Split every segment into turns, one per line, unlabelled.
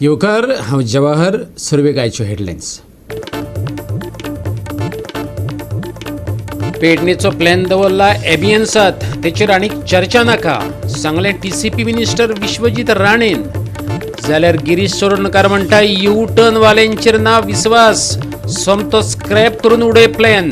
येवकार, हांव जवाहर. सुरवेक आयच्यो हेडलायन्स. पेडणेचो प्लॅन दवरला एबियन्सात, तेचेर आनीक चर्चा नाका, सांगलें टीसीपी मिनिस्टर विश्वजीत राणेन. जाल्यार गिरीश चोडणकार म्हणटा यू टर्न वाल्यांचेर ना विस्वास, सोमतो स्क्रॅप करून उडय प्लॅन.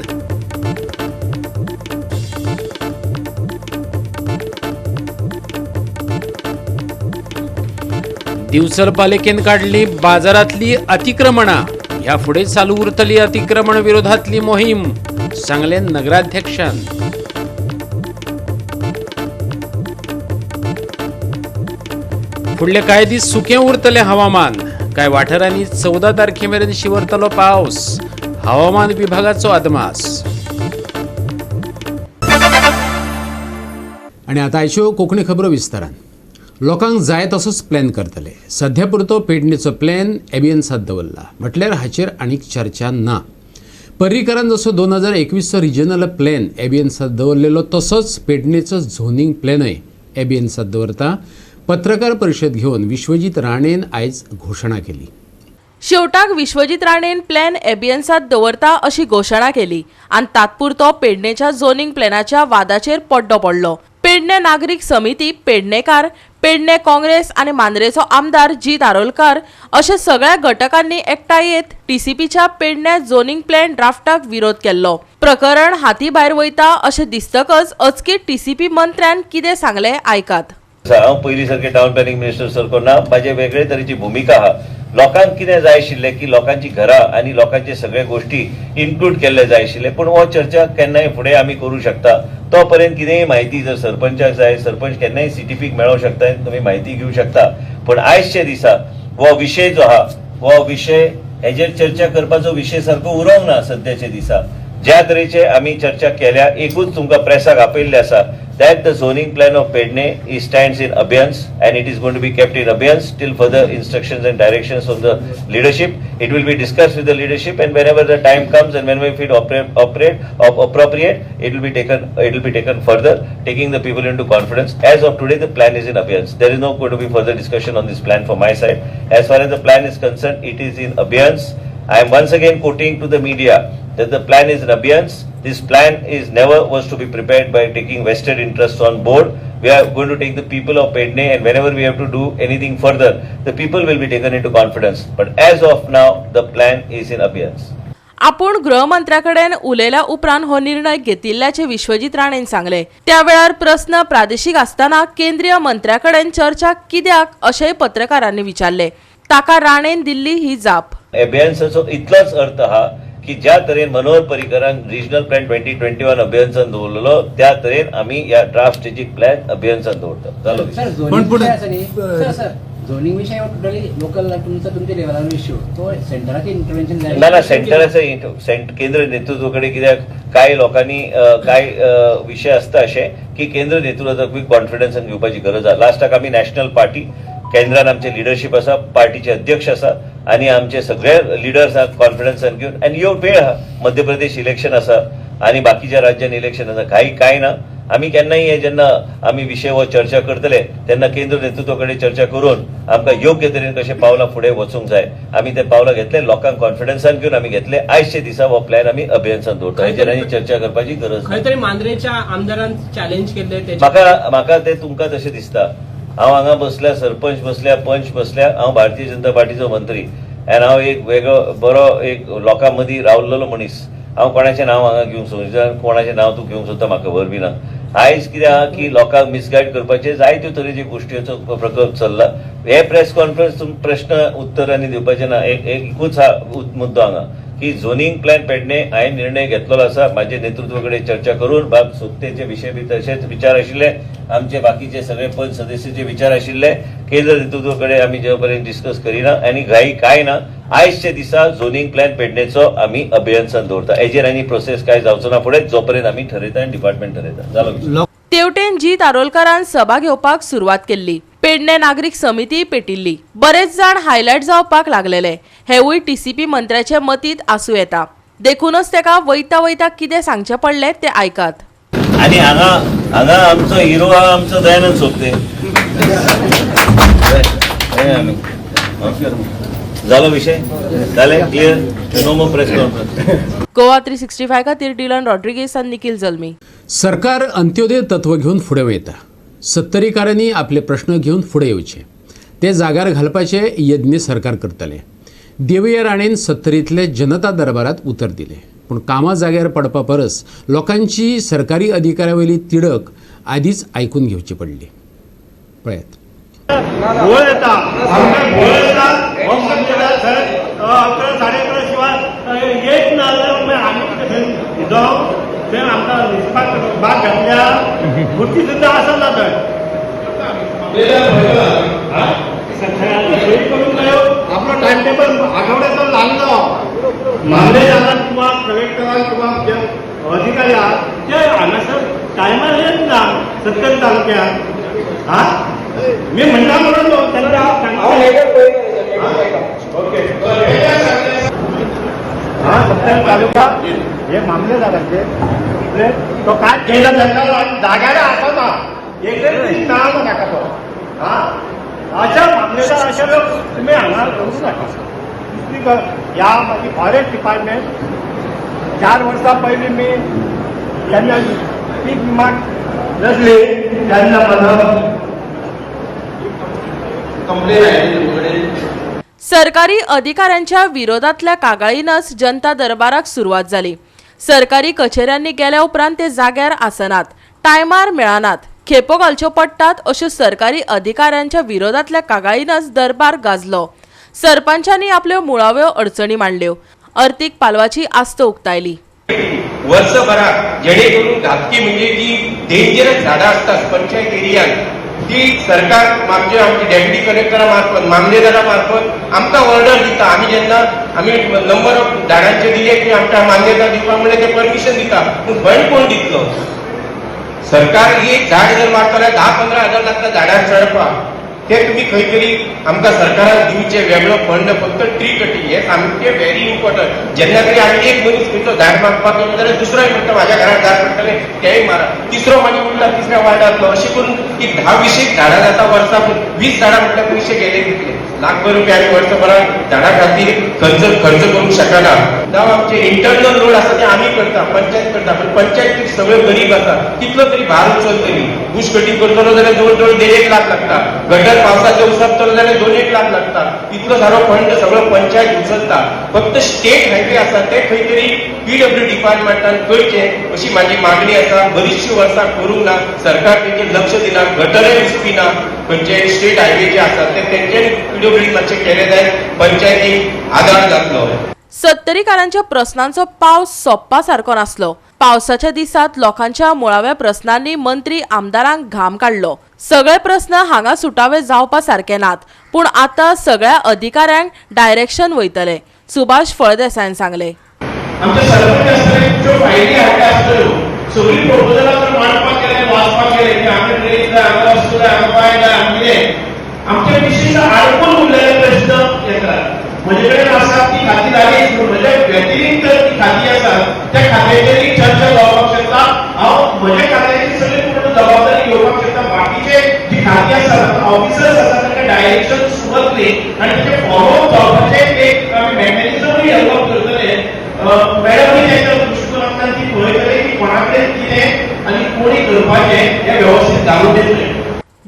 दिवचल पालिकेन काडली बाजारांतली अतिक्रमणां, ह्या फुडें चालू उरतली अतिक्रमण विरोधातली मोहीम, सांगलें नगराध्यक्षान. फुडले कांय दीस सुकें उरतलें हवामान, कांय वाठारांनी 14 तारखे मेरेन शिंवरतलो पावस, हवामान विभागाचो अदमास. आनी आतां आयच्यो कोंकणी खबरो विस्तारान. लोकांक जाय तसोच प्लॅन करतले. सध्या पुरतो पेडणेचो प्लॅन एबियन्सात दवरला, म्हटल्यार हाचेर आनीक चर्चा ना. पर्रीकरान जसो 2021चो रिजनल प्लॅन एबियन्सात दवरलेलो तसोच पेडणेचो झोनींग प्लॅनय एबियन्सात दवरता. पत्रकार परिशद घेवन विश्वजीत राणेन आयज घोशणा केली.
शेवटाक विश्वजीत राणेन प्लॅन एबियन्सात दवरता अशी घोशणा केली आनी तात्पुरतो पेडणेच्या झोनींग प्लॅनाच्या वादाचेर पड्डो पडलो. पेडणे नागरीक समिती, पेडणेकार, पेडणे काँग्रेस आनी मांद्रेचो आमदार जीत आरोलकार अशे सगळ्या घटकांनी एकठांय येत टीसीपीच्या पेडणे झोनींग प्लॅन ड्राफ्टाक विरोध केल्लो. प्रकरण हाती भायर वयता अशें दिसतकच अचकीत टीसीपी मंत्र्यान कितें सांगलें आयकात.
हांव पयलीं सारकें टावन प्लॅनिंग मिनिस्टर सारको ना, म्हाजे वेगळे तरेची भुमिका आहा. लोकांक कितें जाय आशिल्लें की लोकांची घरां आनी लोकांचे सगळे गोश्टी इन्क्लूड केल्ले जाय आशिल्ले, पूण हो चर्चा केन्नाय फुडें आमी करूं शकता. तो पर्यंत कितेंय म्हायती जर सरपंचाक जाय, सरपंच केन्नाय सीटीपीक मेळोंक शकता, तुमी म्हायती घेवं शकता. पूण आयजच्या दिसा हो विशय जो आहा, हो विशय हेजेर चर्चा करपाचो विशय सारको उरोंक ना. सद्याच्या दिसा ज्या तरेचे आमी चर्चा केल्या, एकूच तुमकां प्रेसाक आपयल्लें आसा, that the zoning plan of Pedne is stands in abeyance and it is going to be kept in abeyance till further instructions and directions from the leadership. It will be discussed with the leadership and whenever the time comes and when we feel appropriate, it will be taken further, taking the people into confidence. As of today, the plan is in abeyance. There is no going to be further discussion on this plan from my side. As far as the plan is concerned, it is in abeyance. I am once again quoting to the media that the plan is in abeyance. This plan is never was to be prepared by taking vested interests on board. We are going to take the people of Pedne, and whenever we have to do anything further, the people will be taken into confidence. But as of now, the plan is in abeyance.
आपूण गृहमंत्र्याकडेन उलयल्या उपरांत हो निर्णय घेतिल्ल्याचे विश्वजीत राणेन सांगले. त्या वेळार प्रस्न प्रादेशीक आसतना केंद्रीय मंत्र्याकडेन चर्चा कित्याक अशेंय पत्रकारांनी विचारले. ताका राणेन दिल्ली ही जाप.
अबेयन्साचो इतलोच अर्थ हा की ज्या तरेन मनोहर पर्रीकरान रिजनल प्लॅन 2021 अबेयन्सान दवरलेलो, त्या तरेन आमी ह्या ड्राफ्ट स्ट्रेटेजीक प्लॅन अबेयन्सान दवरतात. जालो.
सर, झोनिंग विशय टोटली लोकल तुमचा तुमच्या लेवलार इश्यू, तो सेंटराचे इंटरव्हेन्शन जाय.
ना ना, सेंटराचे केंद्र नेतृत्व कडेन, कित्याक कांय लोकांनी कांय विशय आसता अशें की केंद्र नेतृत्वाक कॉन्फिडन्सान घेवपाची गरज आसा. लास्टाक आमी नॅशनल पार्टी, केंद्रान आमचे लिडरशीप आसा, पार्टीचे अध्यक्ष आसा आनी आमचे सगळे लिडर्स आहात कॉन्फिडन्सान घेवन. आनी ह्यो वेळ आहा, मध्य प्रदेश इलेक्शन आसा आनी बाकीच्या राज्यान इलेक्शन आसा, काही कांय ना. आमी केन्नाय हे जेन्ना आमी विशय हो चर्चा करतले तेन्ना केंद्र नेतृत्वा कडेन चर्चा करून आमकां योग्य तरेन कशें पावलां फुडें वचूंक जाय, आमी ते पावलां घेतले, लोकांक कॉन्फिडन्सान घेवन आमी घेतले. आयच्या दिसा हो प्लॅन आमी अबेयन्सान दवरता, हेजेर आनी चर्चा करपाची गरज ना.
खंय तरी मांद्रेच्या आमदारान चॅलेंज केल्ले
म्हाका ते तुमकां तशें दिसता. हांव हांगा बसल्या, सरपंच बसल्या, पंच बसल्या, हांव भारतीय जनता पार्टीचो मंत्री आनी हांव एक वेगळो बरो एक लोकां मदीं रावल्लो मनीस. हांव कोणाचें नांव हांगा घेवंक सोदना, कोणाचें नांव तूं घेवंक सोदता म्हाका खबर बी ना. आयज कितें आहा की लोकांक मिसगायड करपाचे जायत्यो तरेच्यो गोश्टीचो प्रकल्प चल्ला. हे प्रेस कॉन्फरन्स प्रश्न उत्तरांनी दिवपाचें ना. एकूच आहा मुद्दो हांगा की झोनिंग प्लॅन पेडणे हांवें निर्णय घेतलेलो आसा, म्हाजे नेतृत्वा कडेन चर्चा करून. बाब सोदतेचे विशय बी तशेच विचार आशिल्ले, आमचे बाकीचे सगळे पंच सदस्याचे विचार आशिल्ले. केंद्र नेतृत्वा कडेन आमी जे पर्यंत डिस्कस करिना आनी घाई कांय ना. आयजच्या दिसा झोनिंग प्लॅन पेडणेचो आमी अबेयन्सान दवरता, हेजेर आनी प्रोसेस काय जावचो ना फुडें, जो पर्यंत आमी ठरयता आनी डिपार्टमेंट ठरयता. जालो.
तेवटेन जीत आरोलकारान सभा घेवपाक सुरवात केल्ली. पेडणे नागरीक समिती पेटिल्ली. बरेच जाण हायलायट जावपाक लागलेले. हेवूय टीसीपी मंत्र्याचे मतींत आसूं येता, देखूनच तेका वयता वयता कितें सांगचें पडलें तें आयकात.
आनी हांगा हांगा आमचो हिरो आहा, आमचो दयानंद सोबते. जालो विशय, जालें clear, no more press conference.
Goa 365 खातीर डिलन रॉड्रिगीस आनी निखील जल्मी.
सरकार अंत्योदय तत्व घेवन फुडें वयता. सत्तरीकारांनी आपले प्रश्न घेवन फुडें येवचे, ते जाग्यार घालपाचे यत्न सरकार करतले. देवया राणेन सत्तरींतले जनता दरबारात उतर दिलें, पूण कामां जाग्यार पडपा परस लोकांची सरकारी अधिकाऱ्या वयली तिडक आदींच आयकून घेवची पडली. पळयात.
घोळ येता, आमकां घोळ येता. हो मामलेदार थंय 11 11:30 शिवाय येत ना जाल्यार मागीर आमी कितें थंय न्हिदोंक? थंय आमकां न्हिदपाक बाग घातल्या, खुर्ची सुद्दां आसना थंय. थंय करूंक जायो आपलो टायम टेबल आठवड्याचो लागलो. मामलेदारान किंवा कलेक्टरान किंवा जे अधिकारी आहात ते हांगासर टायमार येत ना सत्तरी तालुक्यात. हा, मी म्हणटा म्हणून तांकां. ओके, हा, सत्तरी तालुका हे मामलेदारांचे तो काय केलं तांकां जाग्यार आसना, एकय दीस मेळना म्हाका तो. हा, अशा मामलेदार अशे लोक तुमी हांगा करूं नाका. दुसरी ह्या मागीर फॉरेस्ट डिपार्टमेंट 4 वर्सां पयलीं मी जेन्ना पीक विमा नसली तेन्ना म्हाका
कंप्लेन आयली तुमचे.
सरकारी अधिकाऱ्यांच्या विरोधातल्या कागाळीनच जनता दरबाराक सुरवात जाली. सरकारी कचेऱ्यांनी गेल्या उपरांत ते जाग्यार आसनात, टायमार मेळनात, खेपो घालच्यो पडटात अश्यो सरकारी अधिकाऱ्यांच्या विरोधातल्या कागाळीनच दरबार गाजलो. सरपंचांनी आपल्यो मुळाव्यो अडचणी मांडल्यो, अर्थीक पालवाची आस्त उक्तायली.
वर्सभरात जेणे करून घातकी म्हणजे जी डेंजरस झाडां आसतात पंचायत एरियान ती सरकार आमचे आमचे डेप्युटी कलेक्टरा मार्फत मामलेदारा मार्फत आमकां ऑर्डर दिता. आमी जेन्ना आमी नंबर ऑफ झाडांचे दिले की आमकां मान्यता दिवपाक म्हणल्यार ते परमिशन दिता, पूण फंड कोण दितलो? सरकार एक झाड जर मारता जाल्यार 10-15 हजार लागता झाडार चडपाक, ते तुमी खंय तरी आमकां सरकारान दिवचे वेगळो फंड फक्त ट्री कटिंग हे सामकें व्हेरी इम्पॉर्टंट. जेन्ना तरी आमी एक मनीस खंयचो झाड मारपाक गेलो जाल्यार दुसरोय म्हणटा म्हाज्या घरात झाड पडटलें, तेय मारा, तिसरो मागीर उरला तिसऱ्या वार्डांतलो, अशें करून एक 10-20 झाडां जाता वर्साक. 20 झाडां म्हटल्यार पयशे गेले कितले? लाखभर रुपया आमी वर्सभराक झाडां खातीर खर्च खर्च करूंक शकना. जावं आमचे इंटरनल रोड आसा ते आमी करता, पंचायत करता, पण पंचायत सगळे गरीब आसा, कितलो तरी भार उचलतली. बुश कटिंग करतलो जाल्यार जवळ जवळ 1.5 लाख लागता, गटर पावसाचे उसपतलो जाल्यार 2-1 लाख लागता. इतलो सारो फंड सगळो पंचायत उचलता. फक्त स्टेट हायवे आसा ते खंय तरी पीडब्ल्यू डिपार्टमेंटान करचे अशी माझी मागणी आसा. बरीचशीं वर्सां करूंक ना, सरकार तेंचेर लक्ष दिना, गटरय उसपी ना. खंयचे स्टेट हायवे जे आसा ते तेंच्यानी पीडब्ल्यू मातशें केलें जायत, पंचायतीक आदार जातलो.
सत्तरीकारांच्या प्रस्नांचो पावस सोंपपा सारको नासलो. पावसाच्या दिसात लोकांच्या मुळाव्या प्रस्नांनी मंत्री आमदारांक घाम काडलो. सगळे प्रस्न हांगा सुटावे जावपा सारके नात, पूण आतां सगळ्या अधिकाऱ्यांक डायरेक्शन वयतले, सुभाष फळदेसायान सांगले.
आमचे सरपंच आसतले ज्यो फायली हाडटा आसतल्यो सगळीं प्रपोजलां जर मांडपाक गेले, वाचपाक गेले की हांगा ड्रेन जाय, हांगा रस्तो जाय, हांगा पांय जाय, हांगा कितें, आमचे विशेश आडकून उरलेले प्रश्न येतात. म्हजे कडेन आसा ती खाती जालीच, पूण म्हज्या व्यतिरिक्त ती खाती आसा त्या खात्याचेरय चर्चा जावपाक शकता. हांव म्हज्या खात्याची सगळी पूर्ण जबाबदारी घेवपाक शकता. बाकीचे जी खाती आसा, ऑफिसर्स आसा, तांकां डायरेक्शन वतली आनी तेचे फॉलोअप जावपाचें एक आमी मॅकॅनिजमूय डेव्हलप करतले. मॅडमूय तांच्या दृश्टिकोनांतल्यान ती पळयतले की कोणा कडेन कितें आनी कोणी करपाचें हें व्यवस्थीत घालून दितले.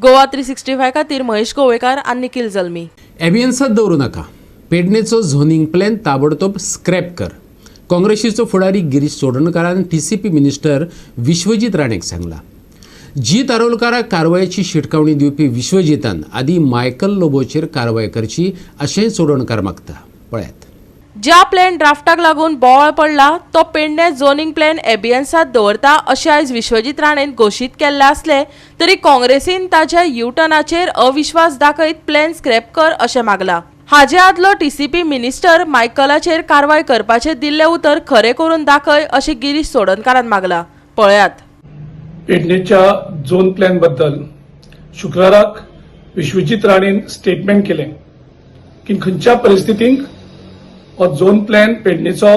गोवा 365 खातीर महेश गोवेकार आनी निखील जल्मी.
एबियन्सात दवरूं नाका, पेडणेचो झोनिंग प्लॅन ताबडतोब स्क्रॅप कर. काँग्रेसीचो फुडारी गिरीश चोडणकारान टीसीपी मिनिस्टर विश्वजीत राणेक सांगला. जीत आरोलकाराक कारवायेची शिटकावणी दिवपी विश्वजीतान आदी मायकल लोबोचेर कारवाय करची अशेंय चोडणकार मागता. पळयात.
ज्या प्लॅन ड्राफ्टाक लागून बोवाळ पडला तो पेडणे झोनिंग प्लॅन एबियन्सात दवरता अशें आयज विश्वजीत राणेन घोशीत केल्लें आसलें तरी काँग्रेसीन ताच्या युटर्नाचेर अविश्वास दाखयत प्लॅन स्क्रॅप कर अशें मागलां. हाजे आदलो टीसीपी मिनिस्टर मायकलाचेर कारवाय करपाचें दिल्लें उतर खरें करून दाखय अशें गिरीश चोडणकारान मागलां. पळयात.
पेडणेच्या झोन प्लॅन बद्दल शुक्राराक विश्वजीत राणेन स्टेटमेंट केलें की खंयच्या परिस्थितींक हो झोन प्लॅन पेडणेचो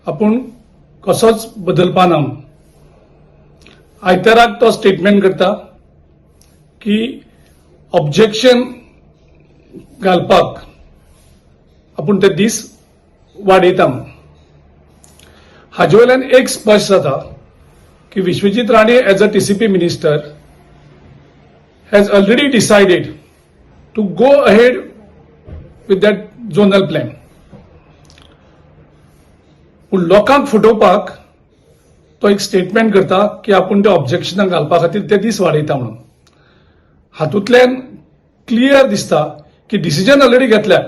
आपूण कसोच बदलपा ना म्हणून. आयताराक तो स्टेटमेंट करता की ऑब्जेक्शन घालपाक आपूण ते दीस वाडयता म्हणून. हाजे वयल्यान एक स्पश्ट जाता की Vishwajit Rane as a TCP minister has already decided to go ahead with that zonal plan. पूण लोकांक फटोवपाक तो एक स्टेटमेंट करता की आपूण ते ऑब्जेक्शनां घालपा खातीर ते दीस वाडयता म्हणून. हातूंतल्यान क्लियर दिसता की डिसिजन ऑलरेडी घेतल्याक,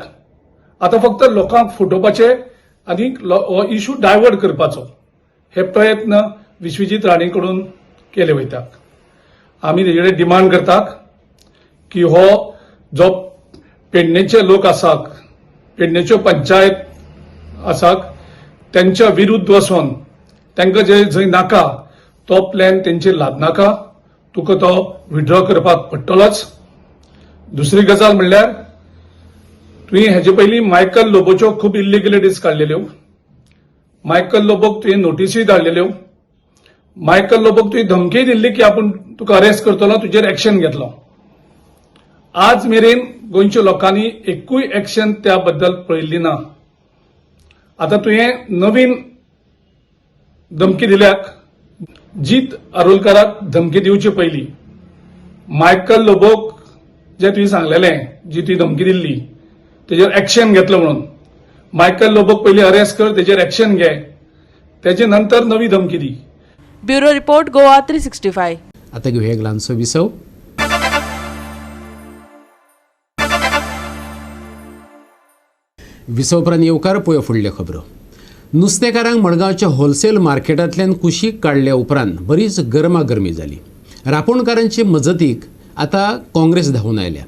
आतां फक्त लोकांक फटोवपाचे आनी हो इशू डायवर्ट करपाचो हे प्रयत्न विश्वजीत राणे कडून केले वयतात. आमी तेजे कडेन डिमांड करतात की हो जो पेडणेचे लोक आसात, पेडणेच्यो पंचायत आसात, त्यांच्या विरुद्ध वचोन तांकां जे जंय नाका तो प्लॅन तेंचेर लादनाका, तुका तो विड्रॉ करपाक पडटलोच. दुसरी गजाल म्हणल्यार, तुवें हेजे पयलीं मायकल लोबोच्यो खूब इल्लिगलिटीज काडलेल्यो. मायकल लोबोक तुवें नोटीसूय धाडलेल्यो. मायकल लोबोक तुवें धमकीय दिल्ली की आपूण तुका अरेस्ट करतलो, तुजेर एक्शन घेतलो. आज मेरेन गोंयच्या लोकांनी एकूय एक्शन त्या बद्दल पळयल्ली ना. आतां तुवें नवीन धमकी दिल्याक. जीत आरोलकाराक धमकी दिवचे पयलीं मायकल लोबोक जे तुवें सांगलेलें, जी तुवें धमकी दिल्ली तेजेर एक्शन घेतलो म्हणून, मायकल लोबोक पयलीं अरेस्ट कर, तेजेर एक्शन घे, तेजे नंतर नवी धमकी दी.
Bureau report, Goa 365.
आतां घेवया एक ल्हानसो विसव. विसव उपरांत येवकार. पळोवया फुडल्यो खबरो. नुस्तेकारांक मडगांवच्या होलसेल मार्केटांतल्यान कुशीक काडल्या उपरांत बरीच गरमागरमी जाली. रापोणकारांचे मजतीक आतां काँग्रेस धांवून आयल्या.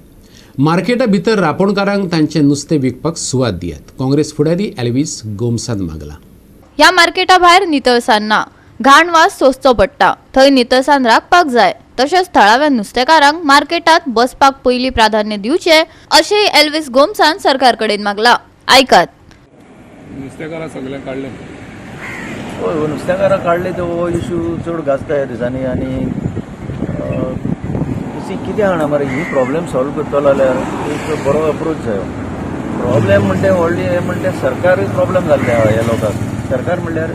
मार्केटा भितर रापोणकारांक तांचें नुस्तें विकपाक सुवात दियात, काँग्रेस फुडारी एल्वीस गोम्सान मागला.
ह्या मार्केटा भायर नितळसाण ना, घाण वास सोंसचो पडटा. थंय नितळसाण राखपाक जाय. तशेंच थळाव्या नुस्तेकारांक मार्केटात बसपाक पयली प्राधान्य दिवचें, अशेंय एल्वीस गोम्सान सरकार कडेन मागला. आयकात.
नुस्तेकारां सगळें काडलें.
हय, नुस्तेकारां काडले ते हो इशू चड गाजता ह्या दिसांनी. आनी सी, कितें जाणा मरे, ही प्रॉब्लेम सॉल्व करतलो जाल्यार एक बरो अप्रोच जायो. प्रॉब्लेम म्हणटे व्हडली हें म्हणटे सरकारूय प्रॉब्लेम जाल्ले आहा ह्या लोकांक. सरकार म्हणल्यार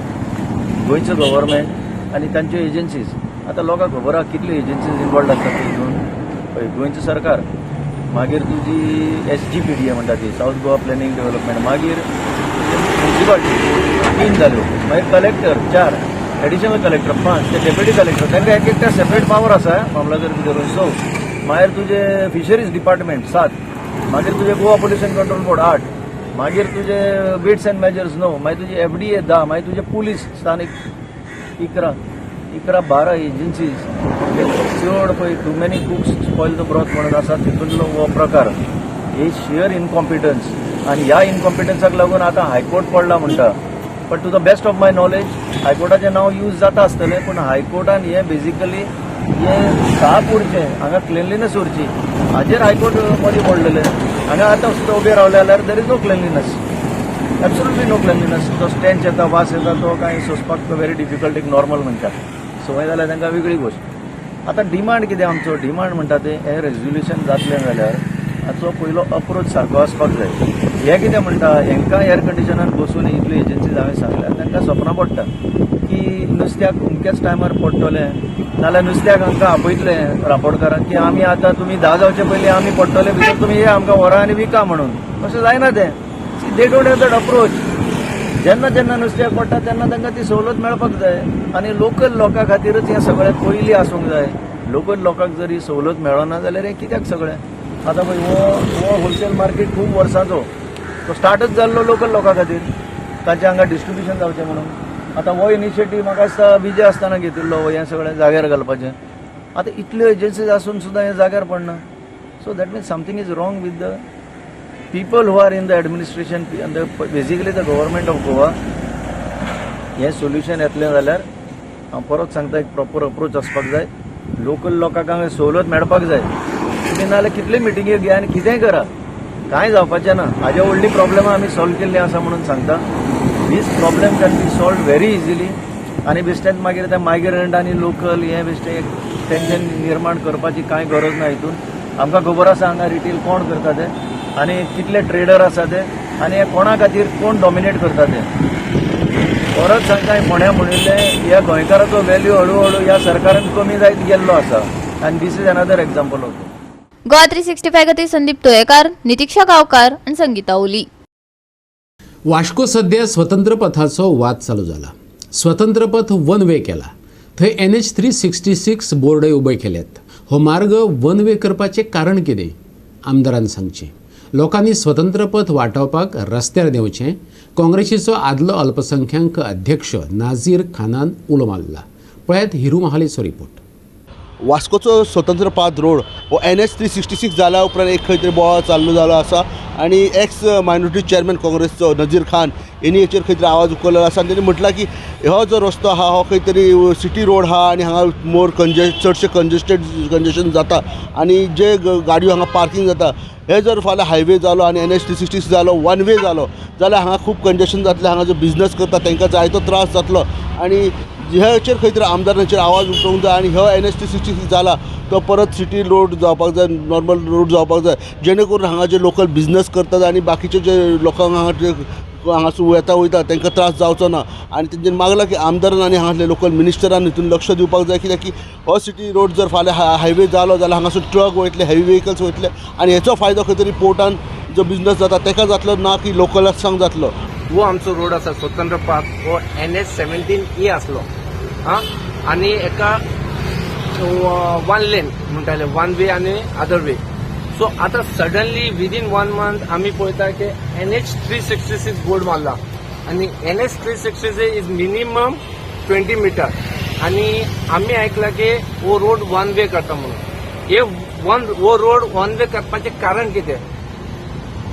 गोंयचो गव्हर्मेंट आनी तांच्यो एजन्सीज. आतां लोकांक खबर आहा कितल्यो एजन्सीज इनवॉल्ड आसतात हितून. पळय, गोंयचें सरकार, मागीर तुजी SGPDA म्हणटा ती, सावथ गोवा प्लॅनिंग डेव्हलपमेंट, मागीर म्युनिसिपालिटी, तीन जाल्यो, मागीर कलेक्टर चार, एडिशनल कलेक्टर पांच, ते डेप्युटी कलेक्टर, तांकां एक एकट्या सेपरेट पावर आसा मामलादार बी धरून स, मागीर तुजे फिशरीज डिपार्टमेंट सात, मागीर तुजे गोवा पोल्युशन कंट्रोल बोर्ड आठ, मागीर तुजे वेट्स अँड मेजर्स णव, मागीर तुजी FDA 10, मागीर तुजे पुलीस स्थानीक 11, 11 12 एजन्सीज. चड पळय, too many cooks spoil the broth म्हणून आसा तितूंतलो हो प्रकार. ही शियर इनकॉम्पिटन्स आनी ह्या इनकॉम्पिटन्साक लागून आतां हायकोर्ट पडला म्हणटा. But to the best of my knowledge हायकोर्टाचें नांव यूज जाता आसतलें, पूण हायकोर्टान हें बेजिकली हें साफ उरचें, हांगा क्लिनलिनस उरची हाजेर हायकोर्ट मदीं पडलेलें. हांगा आतां सुद्दां उबे रावले जाल्यार there is no cleanliness, absolutely no cleanliness. तो स्टेंच येता, वास येता, तो कांय सोंसपाक व्हेरी डिफिकल्ट. एक नॉर्मल मनशाक संवय जाल्यार तांकां वेगळी गोश्ट. आतां डिमांड कितें, आमचो डिमांड म्हणटा तें हें रेजोल्युशन जातलें जाल्यार हाचो पयलो अप्रोच सारको आसपाक जाय. हे कितें म्हणटा, हेंकां एअर कंडिशनान बसून इतल्यो एजन्सीज हांवें सांगल्या, तांकां सपनां पडटा की नुस्त्याक अमक्याच टायमार पडटलें, नाल्यार नुस्त्याक हांकां आपयतले रापोणकारांक की आमी आतां तुमी 10 जावचे पयलीं आमी पडटले भितर, तुमी ये आमकां व्हरा आनी विका म्हणून. तशें जायना तें. They don't have that approach. जेन्ना जेन्ना नुस्त्याक पडटा तेन्ना तांकां ती सवलत मेळपाक जाय आनी लोकल लोकां खातीरच हें सगळें पयलीं आसूंक जाय. लोकल लोकांक जर ही सवलत मेळना जाल्यार हें कित्याक सगळें? आतां पळय, हो होलसेल मार्केट खूब वर्सांचो, तो स्टार्टच जाल्लो लोकल लोकां खातीर, तांचे हांगा डिस्ट्रिब्युशन जावचें म्हणून. आतां हो इनिशिएटीव म्हाका दिसता विजय आसतना घेतिल्लो, हें सगळें जाग्यार घालपाचें. आतां इतल्यो एजन्सीज आसून सुद्दां हें जाग्यार पडना. So that means something is wrong with the people who are in the administration and basically the government of Goa. हें सोल्युशन येतलें जाल्यार हांव परत सांगता, एक प्रॉपर अप्रोच आसपाक जाय. लोकल लोकांक हांगा सवलत मेळपाक जाय. तुमी नाजाल्यार कितले मिटिंगी घेया आनी कितेंय करा, कांय जावपाचें ना. हाज्या व्हडली प्रॉब्लेमां आमी सॉल्व केल्ली आसा म्हणून सांगता. This problem can be solve very easily. आनी बेश्टेंच मागीर ते मायग्रंट आनी लोकल हें बेश्टें एक टेंशन निर्माण करपाची कांय गरज ना. हितून आमकां खबर आसा हांगा रिटेल कोण करता ते आनी कितले ट्रेडर आसा ते. आनी हे कोणा खातीर कोण डॉमिनेट करता ते परत सांगता. फोंड्या म्हणिल्लें, ह्या गोंयकाराचो व्हॅल्यू हळू हळू ह्या सरकारान कमी जायत गेल्लो आसा आनी this is another example of.
Goa 365 खातीर संदीप तोयेकार, नितिक्षा गांवकार आनी संगीता ओली.
वास्को सध्या स्वतंत्र पथाचो वाद चालू जाला. स्वतंत्र पथ वन वे केला, थंय NH 366 बोर्डय उबे केल्यात. हो मार्ग वन वे करपाचें कारण कितें आमदारान सांगचें. लोकांनी स्वतंत्र पथ वाटावपाक रस्त्यार देंवचें. काँग्रेसीचो आदलो अल्पसंख्याक अध्यक्ष नाझीर खानान उलो मारला. पळयात हिरू महालेचो रिपोर्ट.
वास्कोचो स्वतंत्र पाथ रोड हो NH 366 जाल्या उपरांत एक खंय तरी बोवाळ चालू जालो आसा आनी एक्स मायनॉरिटी चेअरमॅन काँग्रेसचो नजीर खान हेणी हेचेर खंय तरी आवाज उखल्लो आसा आनी तेणी म्हटलां की हो जो रस्तो आहा हो खंय तरी सिटी रोड आहा आनी हांगा मोर चडशे कंजेशन जाता आनी जे गाडयो हांगा पार्कींग जाता, हे जर फाल्यां हायवे जालो आनी NH 366 जालो, वन वे जालो जाल्यार हांगा खूब कंजेशन जातलें. हांगा जो बिजनस करता तांकां जायतो त्रास जातलो आनी हेचेर खंय तरी आमदारांचेर आवाज उठोवंक जाय आनी हो NH 366 जाला तो परत सिटी रोड जावपाक जाय, नॉर्मल रोड जावपाक जाय, जेणे करून हांगा जे लोकल बिजनस करतात आनी बाकीचे जे लोकांक हांगा हांगासून येता वयता तांकां त्रास जावचो ना. आनी तेंच्यांनी मागलां की आमदारान आनी हांगासले लोकल मिनिस्टरान हितून लक्ष दिवपाक जाय, कित्याक की हो सिटी रोड जर फाल्यां हायवे जालो जाल्यार हांगासून ट्रक वयतले, हेवी वेहिकल्स वयतले आनी हेचो फायदो खंय तरी पोर्टान जो बिजनस जाता ताका जातलो, ना की लोकल्सांक जातलो.
हो आमचो रोड आसा स्वतंत्र पाथ, हो NH 17A आसलो आनी एका वन लेन म्हणटाले, वन वे आनी अदर वे. सो आतां सडनली विदीन 1 मंथ आमी पळयता की NH 366 board मारला आनी NH 366 is minimum 20 metre आनी आमी आयकला की हो रोड वन वे करता म्हणून. हे हो रोड वन वे करपाचें कारण कितें?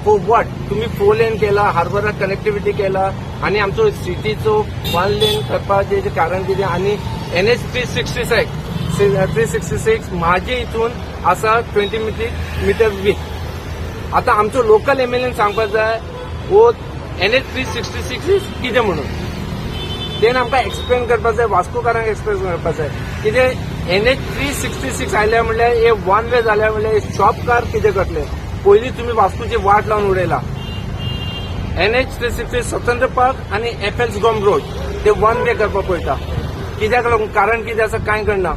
For what? तुम्ही 4 लेन केला, हार्बराक कनेक्टिव्हिटी केला आनी आमचो सिटीचो वन लेन करपाचें कारण कितें? आनी NH 366 म्हाजे हितून आसा 20 मिटर विथ. आतां आमचो लोकल MLA सांगपाक जाय हो NH 366 कितें म्हणून. तेणें आमकां एक्सप्लेन करपाक जाय, वास्कोकारांक एक्सप्लेन करपाक जाय कितें NH 366 आयल्या म्हणल्यार हे वन वे जाल्या म्हणल्यार शॉपकार कितें करतले? पयलीं तुमी वास्कोची वाट लावन उडयला. NH 366 स्वतंत्र पार्क आनी एफ.एल. गोम रोड ते वन वे करपाक पळयता. कित्याक लागून, कारण कितें आसा कांय कळना.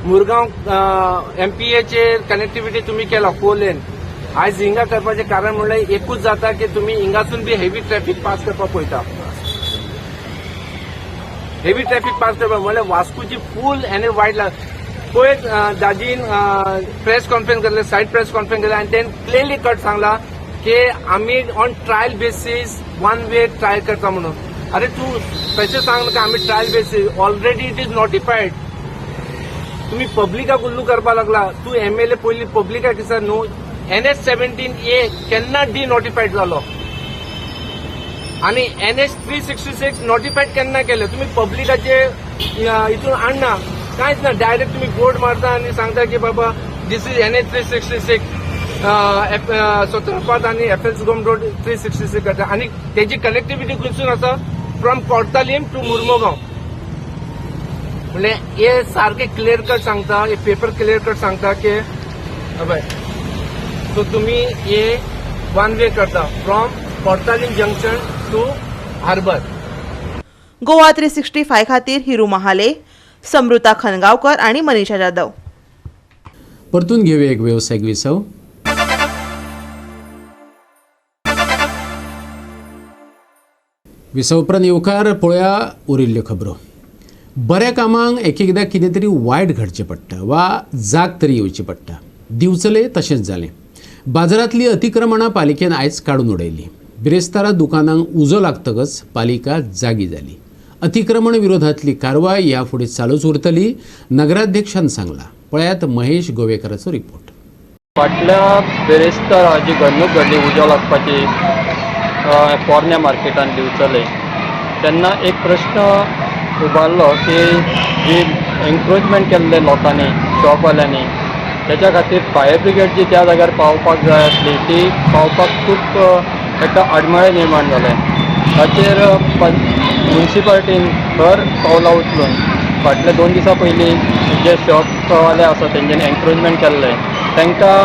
मुरगांव MPAचेर कनेक्टिव्हिटी तुमी केला 4 लेन, आयज हिंगा करपाचें कारण म्हणल्यार एकूच जाता की तुमी हिंगासून बी हेवी ट्रॅफिक पास करपाक पळयता. हेवी ट्रॅफिक पास करपाक म्हणल्यार वास्कोची फूल एन वायट पळय. दाजीन प्रेस कॉन्फरन्स केल्ले, सायड प्रेस कॉन्फरन्स केले आनी तेणें क्लियरली कट सांगला की आमी on trial basis one way try करता म्हणून. अरे तूं तशें सांग नाका आमी trial basis, already it is notified. तुम्ही पब्लिकाक उल्लू करपाक लागला. तूं MLA पयलीं पब्लिकाक दिसा न्हू NH 17A केन्ना डी नोटिफायड जालो आनी NH 366 notified केन्ना केलें? तुमी पब्लिकाचे हितून हाडना, कांयच ना. डायरेक्ट तुमी बोर्ड मारता आनी सांगता की बाबा this is NH 366 स्वतंत्र पाथ आनी एफ.एल. गोम रोड 366 करता आनी तेजी कनेक्टिव्हिटी खंयसून आसा? From Cortalim to Mormugao. म्हणल्यार हे सारके क्लियर कट सांगता, हे पेपर क्लियर कट सांगता की हय सो तुमी हे वन वे करता from Cortalim junction to harbour.
Goa 365 खातीर हिरू महाले, समृता खनगांवकर आनी मनीषा जाधव.
परतून घेऊया एक वेवसायीक विसव. विसव उपरांत येवकार. पळया उरिल्ल्यो खबरो. बऱ्या कामांक एक एकदां कितें तरी वायट घडचें पडटा वा जाग तरी येवची पडटा. दिवचले तशेंच जालें. बाजारांतली अतिक्रमणां पालिकेन आयज काडून उडयली. बिरेस्तारा दुकानांक उजो लागतकच पालिका जागी जाली. अतिक्रमण विरोधातली कारवाय ह्या फुडें चालूच उरतली, नगराध्यक्षान सांगला. पळयात महेश गोवेकराचो रिपोर्ट.
फाटल्या बिरेस्तारा जी घडणूक घडली उजो लागपाची पोरण्या मार्केटान दिवचले, तेन्ना एक प्रश्न उबारलो की जी एन्क्रोचमेंट केल्ले लोकांनी, शॉपवाल्यांनी, तेच्या खातीर फायर ब्रिगेड जी त्या जाग्यार पावपाक जाय आसली ती पावपाक खूब एका आडमेळें निर्माण जालें. ताचेर मुन्सिपालिटीन खर पावलां उचलून फाटले 2 दिसां पयलीं जे शॉपवाले आसा तेंच्यांनी एन्क्रोचमेंट केल्लें तांकां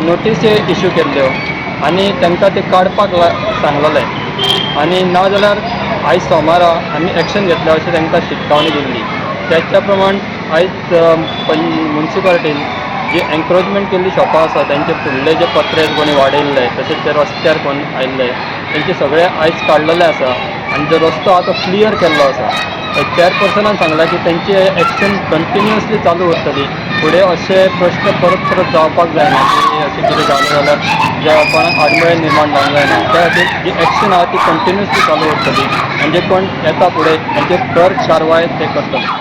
नोटीसी इश्यू केल्ल्यो. आनी तांकां ते काडपाक सांगलेलें आनी ना जाल्यार आयज सोमारा आमी एक्शन घेतले अशें तांकां शिटकावणी दिल्ली. त्याच्या प्रमाण आयज मुन्सिपालिटीन जी एन्क्रोचमेंट केल्ली शॉपां आसा तांचे फुडले जे पत्रे कोणी वाडयल्ले तशेंच ते रस्त्यार कोण आयिल्ले तेंचे सगळे आयज काडलेले आसा आनी जो रस्तो आहा तो क्लियर केल्लो आसा. चेअरपर्सनान सांगलां की तेंची एक्शन कंटिन्युअसली चालू उरतली, फुडें अशे प्रश्न परत परत जावपाक जायना की अशें कितें जालें जाल्यार जे कोणाक आडमेळें निर्माण जावंक जायना, त्या खातीर जी एक्शन आहा ती कंटिन्युअसली चालू उरतली आनी जे कोण येता फुडें तेंचेर खर कारवाय ते करतले.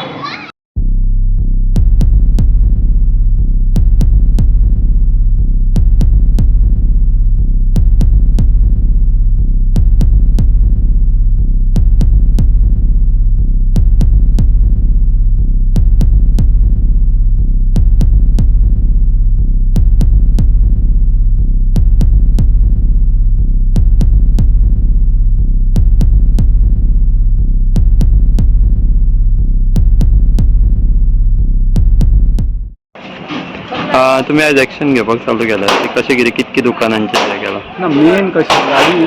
तुमी आयज एक्शन घेवपाक चालू केला, ते कशें कितें कितके दुकानांचेर हें केलां?
ना, मेन कशें गाडी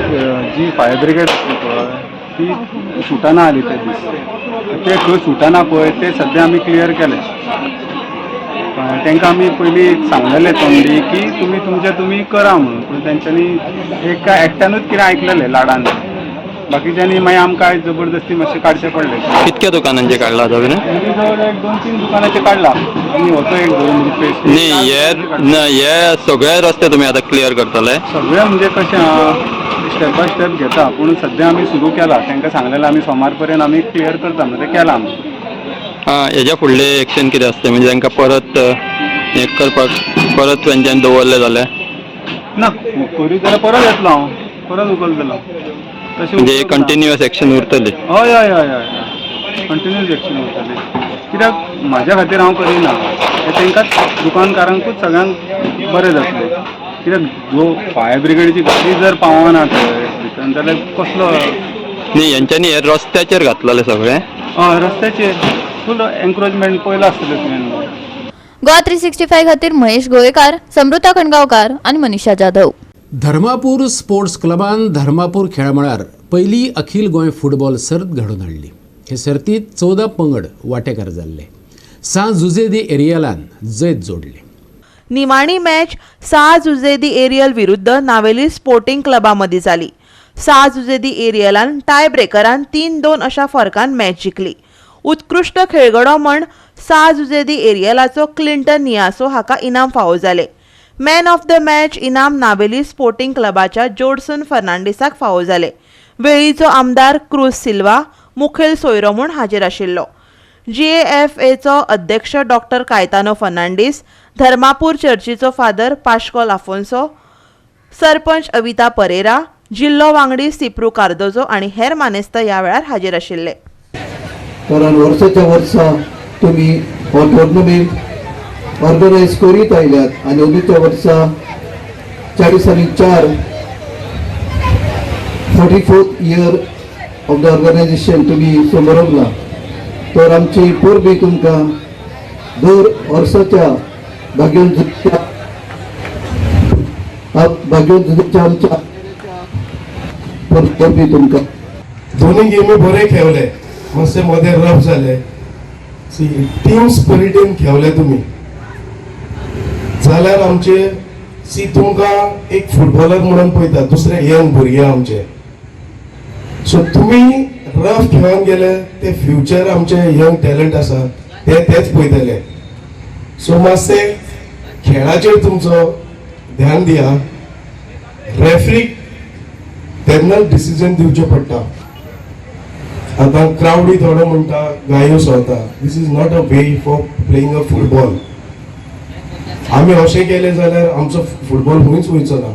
जी फायर ब्रिगेड आसली पळय ती सुटना आली ते दीस, ते खंय सुटना पळय ते सद्या आमी क्लियर केले. तांकां आमी पयलीं सांगलेलें तोंडी की तुमी तुमचें तुमी करा म्हणून, पूण तेंच्यांनी एका एकट्यानूच कितें आयकलेलें लाडान, बाकीच्यांनी मागीर आमकां आयज जबरदस्ती मातशें काडचें पडलें.
कितक्या दुकानांचें काडलां आतां तुवें?
जवळ एक 2-3 दुकानाचें काडलां आनी होतो एक धरून म्हणजे पेस्ट.
न्ही हे ना, हे सगळे रस्ते तुमी आतां क्लियर करतले?
सगळे म्हणजे कशें आहा स्टेप बाय स्टेप घेता, पूण सद्या आमी सुरू केला. तांकां सांगलेलें आमी सोमार पर्यंत आमी क्लियर करता म्हणून, तें केलां आमी.
आं, हेज्या फुडलें एक्शन कितें आसतलें म्हणजे तांकां परत हें करपाक परत तेंच्यांनी दवरलें जाल्यार?
ना, करीत जाल्यार परत येतलो हांव, परत उखलतलो. तशें
म्हणजे कंटिन्युअस एक्शन उरतली?
हय हय हय हय, कंटिन्युअस एक्शन उरतली. कित्याक म्हाज्या खातीर हांव करिना, हें तांकांच दुकानकारांकूच सगळ्यांक बरें जातलें. कित्याक जो फायर ब्रिगेडची गाडी जर पावना थंय भितर जाल्यार कसलो
न्ही हेंच्यांनी हे रस्त्याचेर घातलेलें सगळें?
हय, रस्त्याचेर फूल एन्क्रोचमेंट पयलां आसतलें तुवें.
गोवा 365 खातीर महेश गोवेकार, समृता खणगांवकार आनी मनीषा जाधव.
धर्मापूर स्पोर्ट्स क्लबान धर्मापूर खेळमळार पयली अखिल गोंय फुटबॉल सर्त घडोवन हाडली. हे सर्तीत 14 पंगड वांटेकार जाल्ले. सां जुझे दी एरियलान जैत जोडले.
निमाणी मॅच सां जुझे दी एरियल विरुद्ध नावेली स्पोर्टिंग क्लबा मदीं जाली. सां जुझे दी एरियलान टाय ब्रेकरान 3-2 अशा फरकान मॅच जिखली. उत्कृश्ट खेळगडो म्हण सां जुझे दी एरियलाचो क्लिंटन नियासो हाका इनाम फावो जालें. मॅन ऑफ the match इनाम नावेली स्पोर्टिंग क्लबाच्या जोडसन फर्नांडीसाक फावो जालें. वेळीचो आमदार क्रूज सिल्वा मुखेल सोयरो म्हूण हाजीर आशिल्लो. GAFAचो अध्यक्ष डॉक्टर कायतानो फर्नांडीस, धर्मापूर चर्चीचो फादर पाश्कॉल आफोन्सो, सरपंच अविता परेरा, जिल्लो वांगडी सिप्रू कार्दोजो आनी हेर मानेस्त ह्या वेळार हाजीर आशिल्ले.
कारण वर्साच्या वर्सा तुमी हो टोर्नामेंट ऑर्गनायज करीत आयल्यात आनी अंदूच्या वर्सा 44 44th year of the organisation तुमी समरवला. तर आमची परबी तुमकां दर वर्साच्या भाग्योन जुच्या आमच्या परबी तुमकां.
दोन्ही गेमी बरे खेळले, मातशे मदें रफ जाले. सी टीम स्पिरिटीन खेळले तुमी जाल्यार आमचे सी तुमकां एक फुटबॉलर म्हणून पळयता दुसरे यंग भुरगे आमचे. सो तुमी रफ खेळोन गेले ते फ्युचर आमचे यंग टॅलंट आसा ते तेच पळयतले. सो मातशे खेळाचेर तुमचो ध्यान दिया. रेफ्रीक तेन्नाच डिसिजन दिवचें पडटा. आतां क्रावडी थोडो म्हणटा गायो सोंवता. This is not a way for playing a football. आमी अशें केलें जाल्यार आमचो फुटबॉल खंयच वयचो ना.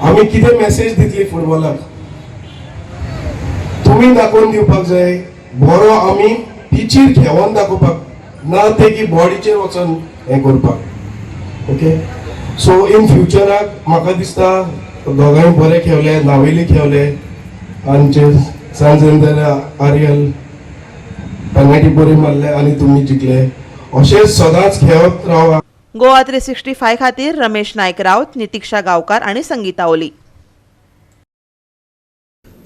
आमी कितें मॅसेज दितली फुटबॉलाक? तुमी दाखोवन दिवपाक जाय बरो आमी पिचीर खेळोन दाखोवपाक ना ते की बॉडीचेर वचोन हें करपाक. ओके, सो इन फ्युचराक म्हाका दिसता दोगांय बरे खेळले, नावेली खेळले, आमचे सांजेंदर आरियल पेनाल्टी बरी मारले आनी तुमी जिखले. अशें सदांच खेळत रावा.
गोवा 365 खातीर रमेश नायक राऊत, नितिक्षा गांवकार आनी संगीता ओली.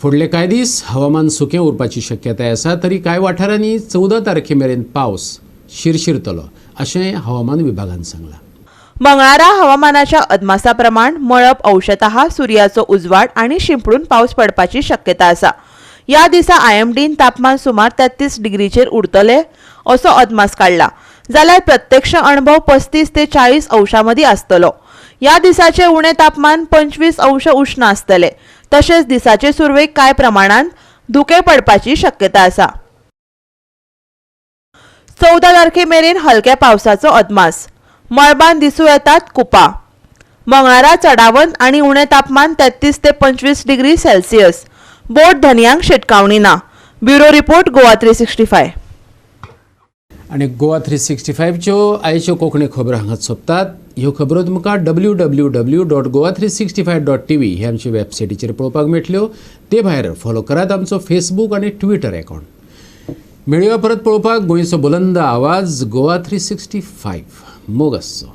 फुडले कांय दीस हवामान सुकें उरपाची शक्यताय आसा, तरी कांय वाठारांनी 14 तारखे मेरेन पावस शिरशिरतलो अशें हवामान विभागान सांगलां.
मंगळारा हवामानाच्या अदमासा प्रमाण मळब अंशतः सुर्याचो उजवाड आनी शिंपडून पावस पडपाची शक्यता आसा. ह्या दिसा आयएमडीन तापमान सुमार 33 डिग्रीचेर उरतले असो अदमास काडला, जाल्यार प्रत्यक्ष अणभव 35 ते 40 अंशां मदीं आसतलो. ह्या दिसाचे उणें तापमान 25 अंश उश्ण आसतले. तशेंच दिसाचे सुरवेक कांय प्रमाणांत धुकें पडपाची शक्यता आसा. 14 तारखे मेरेन हलक्या पावसाचो अदमास. मळबान दिसूं येतात कुपां. मंगळारा चडावत आनी उणें तापमान 33 ते 25 डिग्री सेल्सियस. बोट धनयांक शिटकावणी ना. Bureau report, Goa 365.
आनी गोवा 365च्यो आयच्यो कोंकणी खबरो हांगाच सोंपतात. ह्यो खबरो तुमकां www.goa365.tv हे आमचे वेबसायटीचेर पळोवपाक मेळटल्यो. ते भायर फॉलो करात आमचो फेसबूक आनी ट्विटर अकावंट. मेळुया परत पळोवपाक गोंयचो बुलंद आवाज गोवा 365. मोग आसचो.